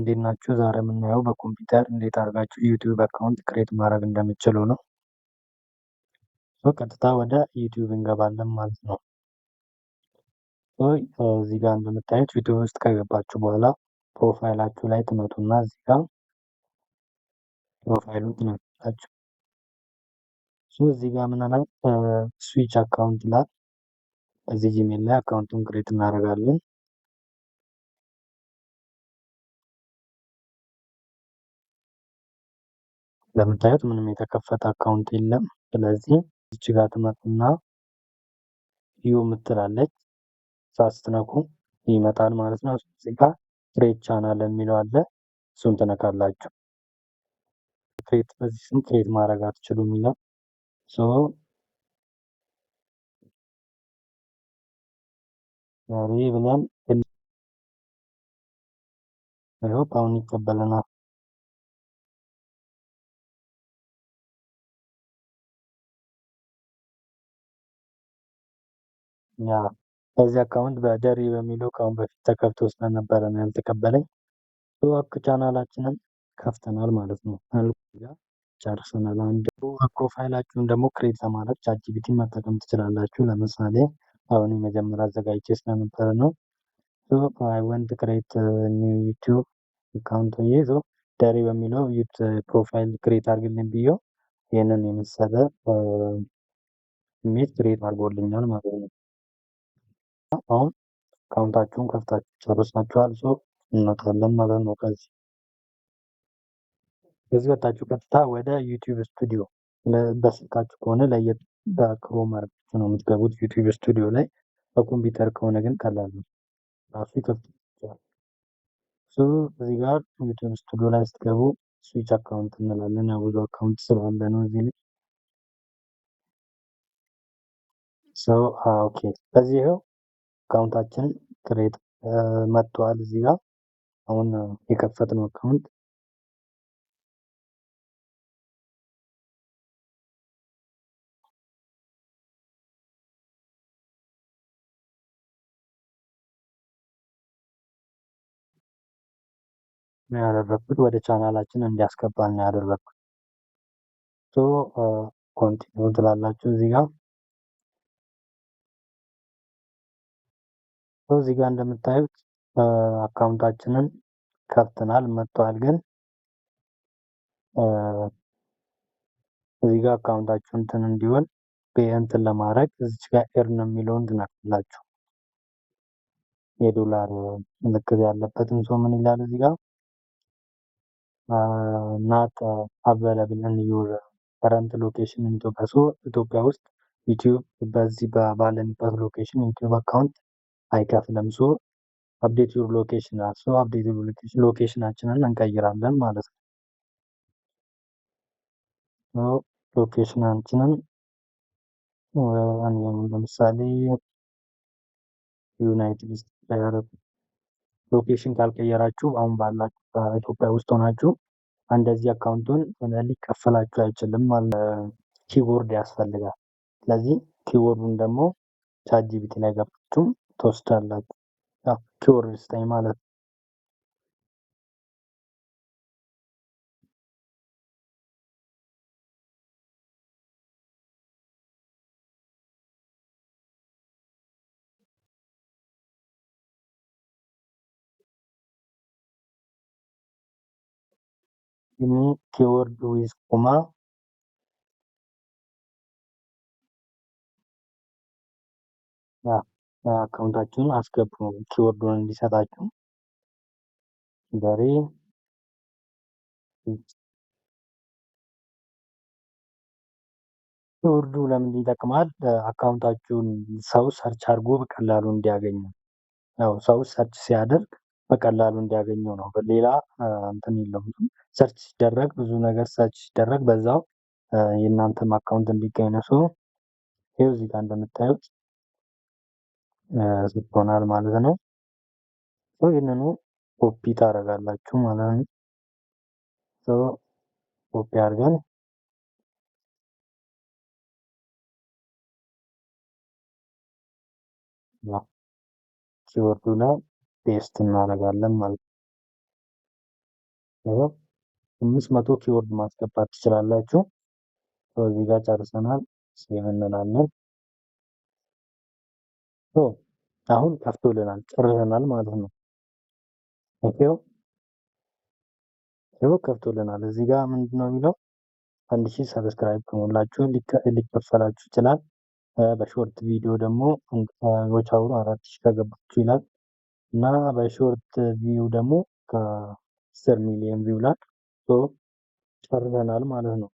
እንዴት ናችሁ? ዛሬ የምናየው በኮምፒውተር እንዴት አድርጋችሁ YouTube account create ማድረግ እንደምትችሉ ነው። ቀጥታ ወደ YouTube እንገባለን ማለት ነው። እዚህ ጋር እንደምታዩት YouTube ውስጥ ከገባችሁ በኋላ profile ኣችሁ ላይ ትመጡና እዚህ ጋር profile ኡን ትነካላችሁ። እዚህ ጋር ምን አለ switch account ይላል። እዚህ Gmail ላይ account ኡን create እናደርጋለን። እንደምታዩት ምንም የተከፈተ account የለም። ስለዚህ እዚች ጋር ትመጡና you የምትላለች ስትነኩ ይመጣል ማለት ነው። እዚህ ጋር create channel የሚለው አለ። እሱን ትነካላችሁ። create በዚህ ስም create ማድረግ አትችሉም ይላል። so ዛሬ ብለን ይኸው አሁን ይቀበለናል። ያ በዚህ account በደሪ በሚለው ከአሁን በፊት ተከፍቶ ስለነበረ ነው ያልተቀበለኝ። ቻናላችንን ከፍተናል ማለት ነው። ጨርሰናል። አንድ profile ኣችሁን ደግሞ create ለማድረግ ChatGPT መጠቀም ትችላላችሁ። ለምሳሌ አሁን የመጀመሪያ አዘጋጅቼ ስለነበረ ነው። I want create new YouTube account ይዞ ደሪ በሚለው profile create አድርግልኝ ብዬው ይህንን የመሰለ image create አድርጎልኛል ማለት ነው። አሁን account ኣችሁን ከፍታችሁ ጨርሳችኋል። so እንወጣለን ማለት ነው። ከዚህ ወጣችሁ ቀጥታ ወደ YouTube Studio በስልካችሁ ከሆነ ለየት በ Chrome አድርጋችሁ ነው የምትገቡት YouTube Studio ላይ። በኮምፒውተር ከሆነ ግን ቀላል ነው፣ ራሱ ይከፍትላችኋል። so እዚህ ጋር YouTube Studio ላይ ስትገቡ switch account እንላለን። ያው ብዙ account ስላለ ነው እዚህ ላይ። so okay፣ በዚህ ይኸው account ኣችን create መጥቷል። እዚህ ጋር አሁን የከፈትነው account ነው ያደረኩት ወደ ቻናላችን እንዲያስገባን ነው ያደረኩት። so continue ትላላችሁ እዚህ ጋር። እዚህ ጋር እንደምታዩት account ኣችንን ከፍተናል መጥቷል። ግን እዚህ ጋር account ኣችሁ እንትን እንዲሆን እንትን ለማድረግ እዚች ጋር earn የሚለውን ትነካላችሁ። የዶላር ምልክት ያለበትን ሰው ምን ይላል እዚህ ጋር not available in your current location in Ethiopia። so ኢትዮጵያ ውስጥ YouTube በዚህ ባለንበት location YouTube account አይከፍልም። so update your location፣ so update your location ኣችንን እንቀይራለን ማለት ነው። location ኣችንን ለምሳሌ United States location ካልቀየራችሁ አሁን ባላችሁ በኢትዮጵያ ውስጥ ሆናችሁ እንደዚህ account ኡን ሊከፈላችሁ አይችልም። keyword ያስፈልጋል። ስለዚህ keyword ኡን ደግሞ ChatGPT ላይ ገብታችሁ ትወስዳላችሁ። ያው keyword ስጠኝ ማለት ነው። keyword with comma account ኣችሁን አስገቡ keyword ኡን እንዲሰጣችሁ። በሬ keyword ኡ ለምን ይጠቅማል? account ኣችሁን ሰው search አድርጎ በቀላሉ እንዲያገኘው፣ ያው ሰው search ሲያደርግ በቀላሉ እንዲያገኘው ነው። ሌላ እንትን የለውም። search ሲደረግ ብዙ ነገር search ሲደረግ በዛው የእናንተም account እንዲገኝ ነው። so ይኸው እዚህ ጋር እንደምታዩት ሰጥቶናል ማለት ነው። ይህንኑ ኮፒ ታደርጋላችሁ ማለት ነው። so copy አድርገን keyword ኡ ላይ paste እናደርጋለን ማለት ነው። ይኸው 500 keyword ማስገባት ትችላላችሁ። እዚህ ጋር ጨርሰናል። Save እንላለን። አሁን ከፍቶልናል፣ ጨርሰናል ማለት ነው። ይኸው ይኸው ከፍቶልናል። እዚህ ጋር ምንድነው የሚለው 1000 subscribe ከሞላችሁ ሊከፈላችሁ ይችላል። በ short video ደግሞ watch hour ኡ 4000 ከገባችሁ ይላል እና በ short view ደግሞ ከ10 ሚሊዮን view ይላል። So ጨርሰናል ማለት ነው።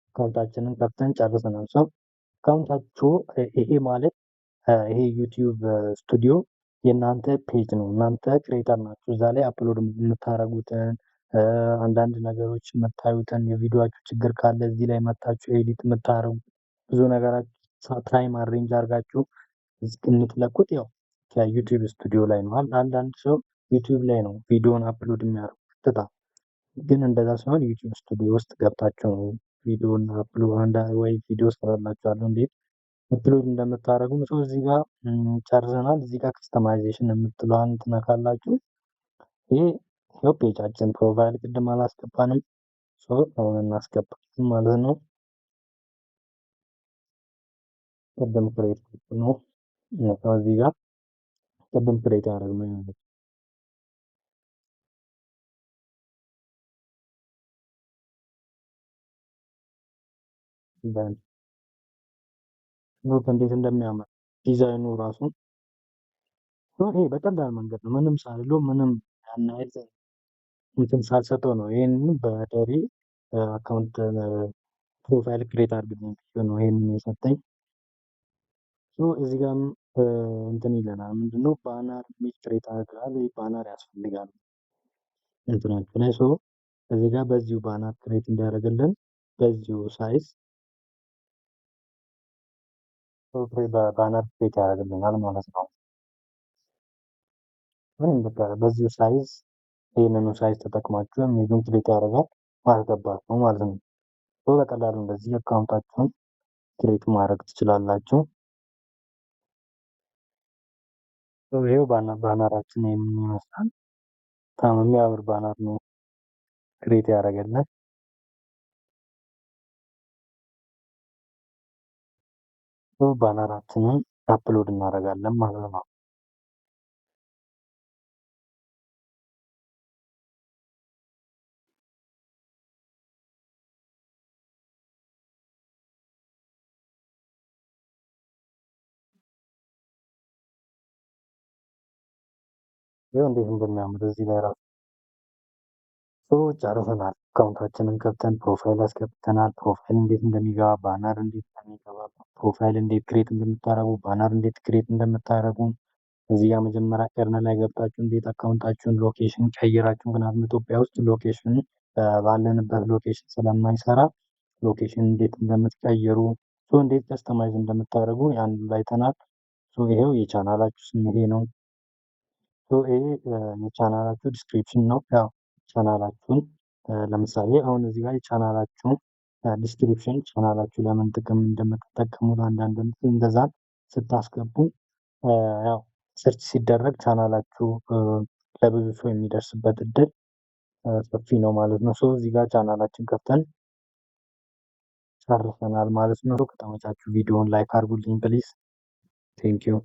Account ኣችንን ከፍተን ጨርሰናል። So account ኣችሁ ይሄ ማለት ይሄ YouTube Studio የእናንተ page ነው። እናንተ creator ናችሁ። እዛ ላይ upload የምታረጉትን አንዳንድ ነገሮች የምታዩትን የቪዲዮአችሁ ችግር ካለ እዚህ ላይ መታችሁ edit የምታረጉ ብዙ ነገራችሁ time arrange አድርጋችሁ የምትለቁት ያው ከ YouTube Studio ላይ ነው። አንዳንድ ሰው YouTube ላይ ነው ቪዲዮን upload የሚያደርጉት ቀጥታ፣ ግን እንደዛ ሳይሆን YouTube Studio ውስጥ ገብታችሁ ነው ቪዲዮን upload አንድ ወይ ቪዲዮ ሰራላችኋለሁ እንዴት upload እንደምታደርጉ። So እዚህ ጋር ጨርሰናል። እዚህ ጋር customization የምትለዋን ትነካላችሁ። ይሄ ይኸው page ኣችን profile ቅድም አላስገባንም። So አሁን እናስገባለን ማለት ነው። ቅድም create ነው እዚህ ጋር ቅድም create ያደረግነው ነው። Look እንዴት እንደሚያምር ዲዛይኑ ራሱ ይሄ በቀላል መንገድ ነው። ምንም ሳልለው ምንም ያን ያህል እንትን ሳልሰጠው ነው። ይሄንን በደሪ account profile create አድርግልኝ ነው ይሄንን የሰጠኝ። So እዚህ ጋርም እንትን ይለናል። ምንድነው banner image create አድርገሃል፣ ይሄ banner ያስፈልጋል እንትናችሁ ላይ። So እዚህ ጋር በዚሁ banner create እንዲያደርግልን በዚሁ size banner create ያደርግልናል ማለት ነው። ምንም በቃ በዚሁ size ይሄንኑ size ተጠቅማችሁ image ኡን create ያደርጋል ማስገባት ነው ማለት ነው። So በቀላሉ እንደዚህ account ኣችሁን create ማድረግ ትችላላችሁ። ይሄው banner ኣችን ይሄንን ይመስላል። በጣም የሚያምር banner ነው create ያደረገልን። Banner ኣችንን upload እናደርጋለን ማለት ነው። ይኸው እንዴት እንደሚያምር እዚህ ላይ ራሱ ጨርሰናል። Account ኣችንን ከፍተን profile አስገብተናል። Profile እንዴት እንደሚገባ፣ banner እንዴት እንደሚገባ፣ profile እንዴት create እንደምታረጉ፣ banner እንዴት create እንደምታረጉ እዚህ ጋር መጀመሪያ earn ላይ ገብታችሁ እንዴት account ኣችሁን location ቀይራችሁ፣ ምክንያቱም ኢትዮጵያ ውስጥ location ባለንበት location ስለማይሰራ location እንዴት እንደምትቀይሩ፣ እንዴት customize እንደምታደርጉ ያን አይተናል። ይሄው የቻናላችሁ ስም ይሄ ነው። ይሄ የ channel ኣችሁ description ነው። ያው ቻናላችሁን ለምሳሌ አሁን እዚህ ጋር የ channel ኣችሁ description channel ኣችሁ ለምን ጥቅም እንደምትጠቀሙት አንዳንድ እንደዛ ስታስገቡ ያው search ሲደረግ ቻናላችሁ ለብዙ ሰው የሚደርስበት እድል ሰፊ ነው ማለት ነው። So እዚህ ጋር ቻናላችን ከፍተን ጨርሰናል ማለት ነው። ከተመቻችሁ ቪዲዮውን like አድርጉልኝ please። Thank you።